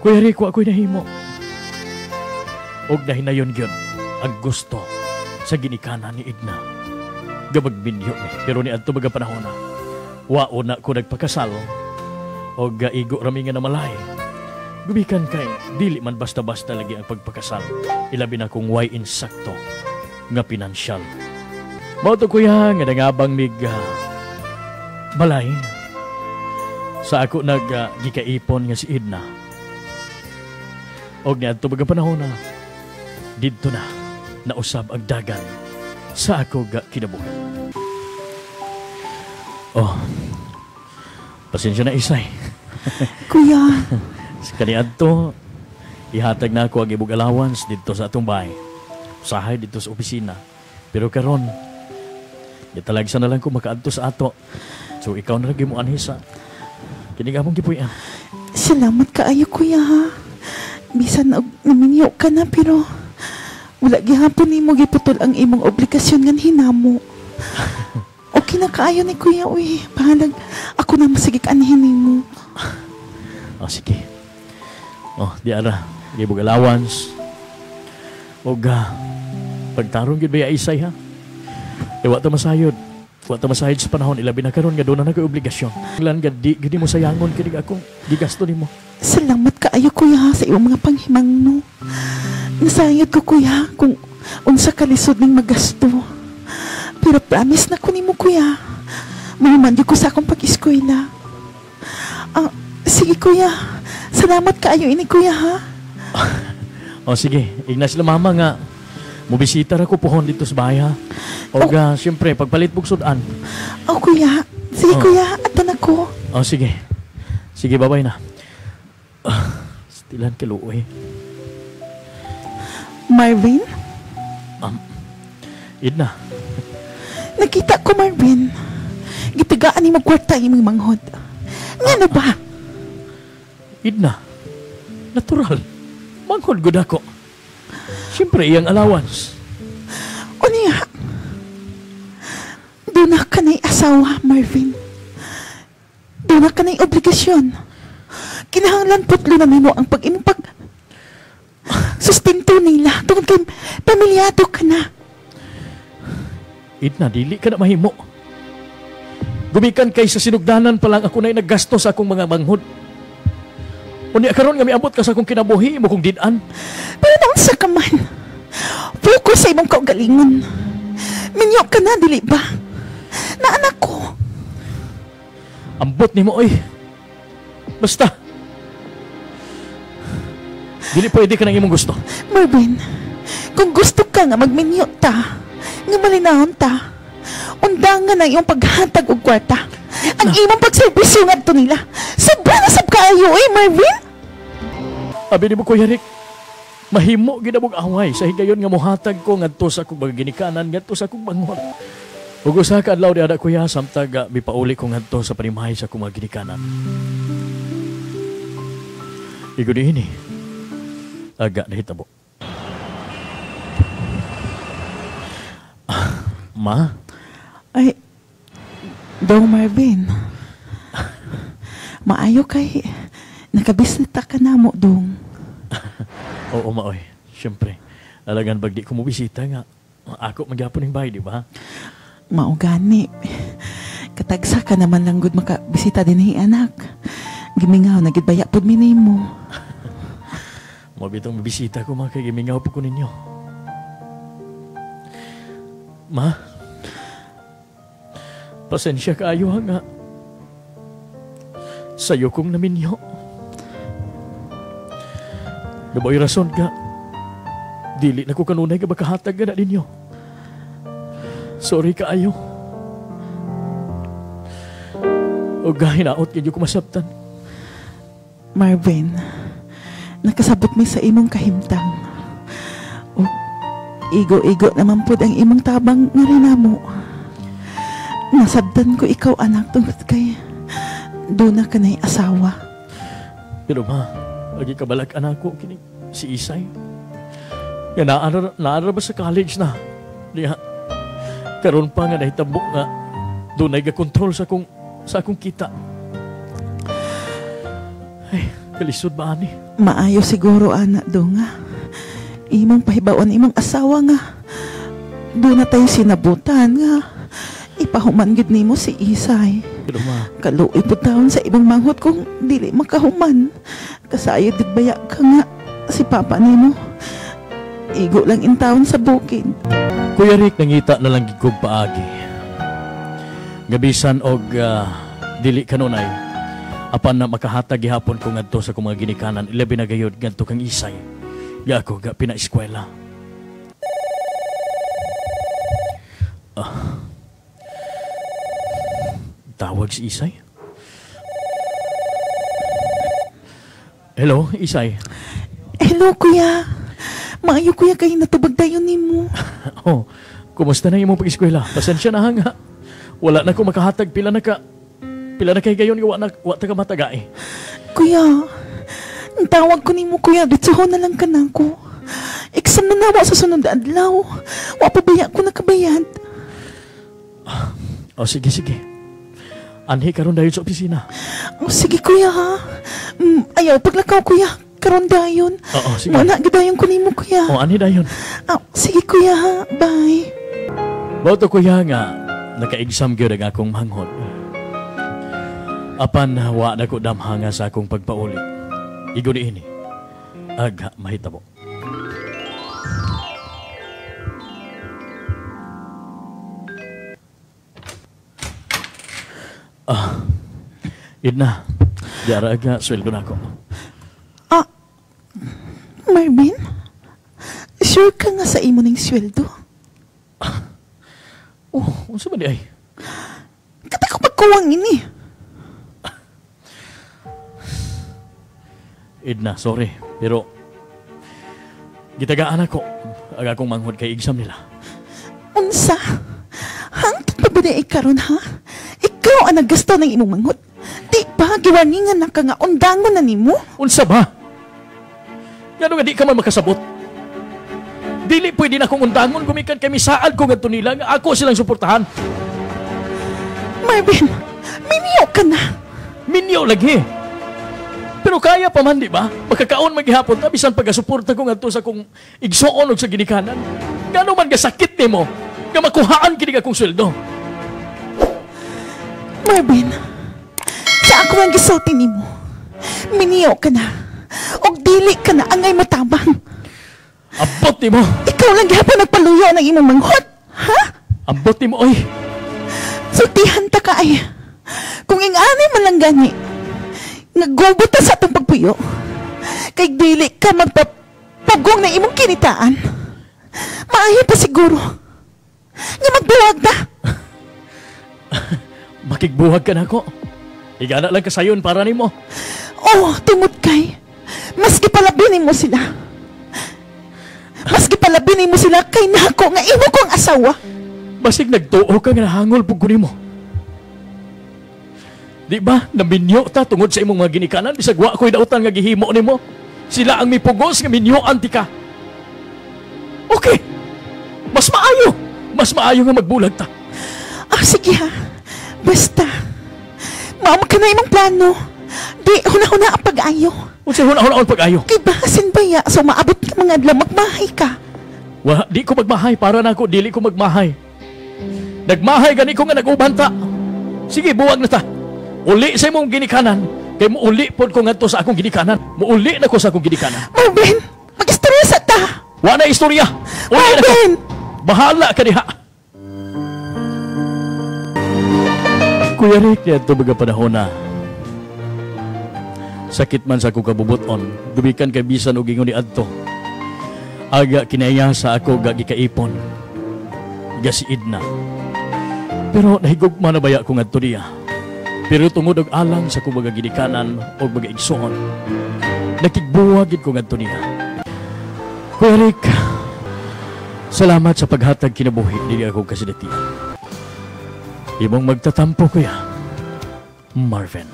Kuya Rico, ako'y nahimo. Og nahinayon gyud ang gusto sa ginikanan ni Edna. Gamagminyo mi. Pero ni adto mga panahon na, wao na ko nagpakasal og igo rami nga namalay. Gumikan kay dili man basta-basta lagi ang pagpakasal. Ilabi na kung way insakto nga pinansyal. Mao to, kuya, nga nangabang mig balay sa ako nag gikaipon nga si Edna. Og niadto mga panahon na didto na nausab ang dagan sa ako ga kinabuhi. Oh. Pasensya na, Isay. Kuya, sa kaniadto, ihatag na ako ang ibog allowance didto sa atong bahay. Usahay didto sa opisina. Pero karon, gitalagsa na lang ko makaadto sa ato. So ikaw na lagi mo anhi sa kining among gipuy-an. Salamat kaayo, kuya, ha. Bisan og naminyo ka na pero wala gihapon nimo giputol ang imong obligasyon ngan hinamo. Okay na kaayo ni kuya, uy. Bahalag ako na masigig anhin nimo. Oh, sige. Oh, di ara. Ibog allowance. Og pagtarong gyud ba Isay, ha? E wa ta masayod. Wa ta masayod sa panahon, ilabi na karon nga doon na nagay obligasyon. Lan ga di gid mo sayangon kini akong gigasto nimo. Salamat kaayo, kuya, ha, sa imong mga panghimangno. Nasayod ko, kuya, kung unsa kalisod ning magasto. Pero promise na ko nimo, kuya. Mahuman ko sa akong pag-eskwela. Ah, sige, kuya. Salamat kaayo ini, kuya, ha. Oh, sige, igna sila mama nga mobisita ra ko pohon dito sa bahay, ha. Og siyempre pagpalit bug sudan. Oh, kuya. Sige, Oh. kuya, ato na ko. Oh, sige. Sige, babay na. Ah, stilan kaluoy. Marvin, Edna. Nakita ko, Marvin. Gitagaan nimo kwarta imong manghod. Ngano ba? Edna. Natural. Manghod gud ako. Siyempre iyang allowance. Unya, duna ka na'y asawa, Marvin. Duna ka na'y obligasyon. Kinahanglan putlo na nimo ang pag imong pag sustento nila tungod kay pamilyado ka na. Edna, dili ka na mahimo. Gumikan kay sa sinugdanan pa lang ako na'y naggasto sa akong mga manghod. Unya karon nga miabot ka sa akong kinabuhi mo kong didan. Pero naunsa ka man? Focus sa imong kaugalingon. Minyo ka na, dili ba? Na anak ko. Ambot nimo oy. Basta. Dili pwede ka nang imong gusto. Marvin, kung gusto ka nga magminyo ta, nga malinahon ta, undangan ang iyong paghatag og kwarta. Ang imong pagserbisyo ngadto nila. Sobra na sab kaayo eh, Marvin. Abi nimo, Kuya Rick, mahimo gid among away sa higayon nga mohatag ko ngadto sa akong mga ginikanan, ngadto sa akong manghod. Ug usa ka adlaw diada, kuya, samtag mipauli ko ngadto sa panimahay sa akong mga ginikanan. Igo ini. Aga nahitabo. Ah, ma? Ay, daw Marvin. Maayo kay nakabisita ka na mo, dong. Oo, maoy. Siyempre. Alagan pag di ko mobisita nga, ako magyapon ng bahay, di ba? Mao gani. Katagsa ka naman lang gud makabisita din anak. Gimingaw na gid baya pud mi nimo. Mao bitong mobisita ko, ma, kay gimingaw po ko ninyo. Ma, pasensya kaayo ha nga. Sayo kong naminyo. Naboy rason ka. Dili na ko kanunay ka makahatag na ninyo. Sorry kaayo. O gahinaot kinyo ko masabtan. Marvin, nakasabot mi sa imong kahimtang. O igo-igo naman pud ang imong tabang nga rinamo. Nasabtan ko ikaw, anak, tungod kay duna ka na'y asawa. Pero ma, agi kabalak anak ko kini si Isay. Nga naara ba sa college na? Diha, karon pa nga nahitabo nga dunay ga kontrol sa akong kita. Ay. Kalisod ba ani? Maayo siguro ana do nga. Imong pahibawan imong asawa nga. Doon na tayo sinabutan nga. Ipahuman gid nimo si Isay. Pero ma, Kaluoy pud taon sa ibang manghod kung dili makahuman. Kasayod gid baya ka nga si papa nimo. Igo lang in taon sa bukid. Kuya Rick, nangita na lang gid kog paagi. Gabisan og dili kanunay apan na makahatag gihapon ko ngadto sa akong mga ginikanan, ilabi na gayud ngadto kang Isay. Ga ako ga pinaeskwela. Tawag si Isay. Hello, Isay. Hello, kuya. Maayo kuya kay natubag tayo nimo. Oh, kumusta na imong pag-eskwela? Pasensya na nga. Wala na ko makahatag pila na kay gayon nga wa ta ka matagay. Kuya, ang tawag ko nimo kuya, ditsuhon na lang ka nako. Exam na nawa sa sunod na adlaw. Wa pa baya ko nakabayad. Oh, sige sige. Anhi karon dayon sa opisina. Oh, sige kuya ha. Ayaw paglakaw kuya, karon dayon. Oo, sige. Wala gid dayon ko nimo kuya. Oh, anhi dayon. Ah, sige kuya ha. Bye. Mao to kuya nga naka-exam gyud ang akong manghod. Apan wa na ko damha nga sa akong pagpauli. Igo ni ini. Aga mahitabo. Idna, diara aga sweldo na ako. Ah, Marvin? Sure ka nga sa imo ning sweldo? Oh, unsa man di ay? Kata ko pagkuwang ini. Idna, sorry, pero gitagaan ako ang akong manghod kay exam nila. Unsa? Hangtod pa ba di karon ha? Ikaw ang naggasto ng imong manghod. Di ba giwarningan na ka nga undangon na nimo? Unsa ba? Ngano nga di ka man makasabot? Dili pwede na akong undangon gumikan kay misaad ko ngadto nila nga ako silang suportahan. Marvin, minyo ka na. Minyo lagi. Pero kaya pa man, di ba? Makakaon maghihapon ta bisan pagasuporta ko ngadto sa akong igsuon og sa ginikanan. Ngano man gasakit nimo nga makuhaan kini akong sweldo? Marvin, sa ako ang gisulti nimo. Minyo ka na. Og dili ka na angay matabang. Ambot nimo. Ikaw lang gihapon nagpaluyo ng imong manghod, ha? Ambot nimo oy. Sultihan ta ka ay. Kung ingani man lang gani, nagubot ta sa atong pagpuyo. Kay dili ka magpapugong na imong kinitaan. Maayo pa siguro nga magbuwag ta. Makigbuhag ka na ako. Igana lang kasayon para nimo. Oh, tungod kay maski palabinin mo sila. Maski palabinin mo sila kay nako nga imo kong asawa. Basig nagtuo ka nga nahangol pug ko nimo. Di ba? Naminyo ta tungod sa imong mga ginikanan bisag wa ko'y dautan nga gihimo nimo. Sila ang mipugos nga minyoan ti ka. Okay. Mas maayo. Mas maayo nga magbulag ta. Ah, sige ha. Basta mao ka na imong plano. Di huna-huna ang pag-ayo. Unsa huna-huna ang pag-ayo? Kay basin baya so maabot ka mga adlaw magmahay ka. Wa, di ko magmahay para nako dili ko magmahay. Nagmahay gani ko nga nag-uban ta. Sige, buwag na ta. Uli sa imong ginikanan. Kay muuli pod ko ngadto sa akong ginikanan. Muuli na ko sa akong ginikanan. Marvin, mag-istorya sa ta. Wa na istorya. Uli na ko. Marvin! Bahala ka diha. Kuya Rick, ito mga panahon na sakit man sa akong kabubuton, gumikan kay bisan og ingon ni adto. Aga kinaya sa ako gagikaipon. Gasiid na. Pero nahigugma na baya ko ngadto niya. Pero tungod og alang sa akong mga ginikanan og mga igsoon, nakigbuwag gid ko ngadto niya. Kuya Rick, salamat sa paghatag kinabuhi dili ako kasidatian. Imong magtatampo kuya, Marvin.